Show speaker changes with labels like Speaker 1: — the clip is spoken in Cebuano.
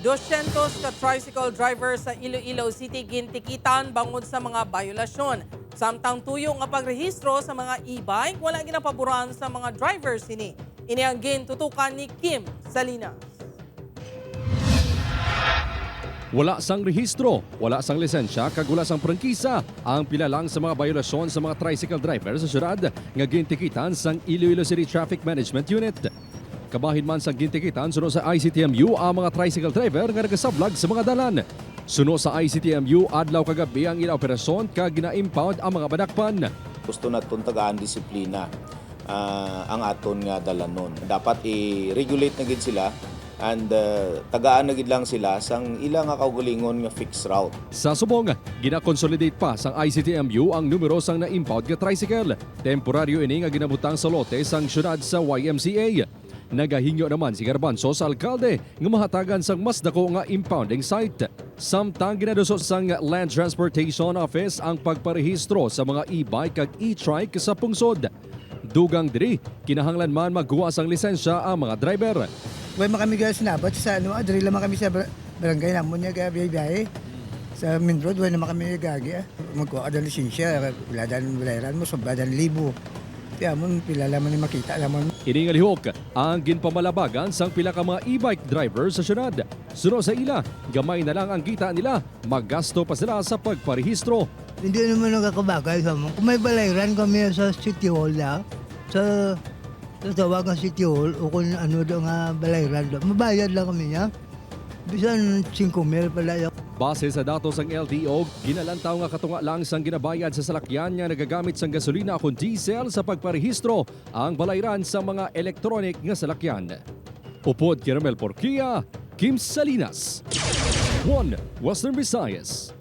Speaker 1: 200 ka tricycle driver sa Iloilo City gintikitan bangod sa mga violasyon. Samtang tuyo nga pagrehistro sa mga e-bike wala ginapaboran sa mga drivers sini. Ini ang gintutukan ni Kim Salinas.
Speaker 2: Wala sang rehistro, wala sang lisensya, kag wala sang prangkisa ang pila lang sa mga violasyon sa mga tricycle driver sa syudad nga gintikitan sang Iloilo City Traffic Management Unit. Kabahin man sang gintikitan suno sa ICTMU ang mga tricycle driver nga nagasablag sa mga dalan. Suno sa ICTMU, adlaw kagabi ang ila operasyon kag gina-impound ang mga madakpan.
Speaker 3: Gusto naton tagaan disiplina ang aton nga dalanon. Dapat i-regulate na gid sila and tagaan na gid lang sila sang ila nga kaugalingon nga fixed route.
Speaker 2: Sa subong, gina-consolidate pa sang ICTMU ang numero sang na-impound nga tricycle. Temporaryo ini nga ginabutang sa lote sang syudad sa YMCA. Nagahingyo naman si Garbanzo sa alkalde nga mahatagan sang mas dako nga impounding site. Samtang ginadusot sang Land Transportation Office ang pagparehistro sa mga e-bike kag e-trike sa pungsod. Dugang diri, kinahanglan man magguwa sang lisensya ang mga driver.
Speaker 4: Way man kami guys sinabat sa ano, adri lang man kami sa barangay namon niya kaya biyahe. Sa main road, way naman kami gagi. Magkuha ka ng lisensya, wala dan bayaran mo, sobra dan libo. Kaya mo, pila laman ni makita laman.
Speaker 2: Ini nga lihok ang ginpamalabagan sang pila ka mga e-bike driver sa syudad. Suno sa ila, gamay na lang ang kita nila, maggasto pa sila sa pagparehistro.
Speaker 5: Hindi naman nakakabagay sa mga. Kung may balayran kami sa City Hall na, sa tawag ng City Hall o kung ano daw nga balayran daw, mabayad lang kami niya. Bisan 5 mil pala yun.
Speaker 2: Base sa datos ng LTO, ginalantaw nga katunga lang sang ginabayad sa salakyan nga nagagamit sang gasolina kon diesel sa pagparehistro ang balayran sa mga electronic nga salakyan. Upod kay Romel Porquia, Kim Salinas. 1 Western Visayas.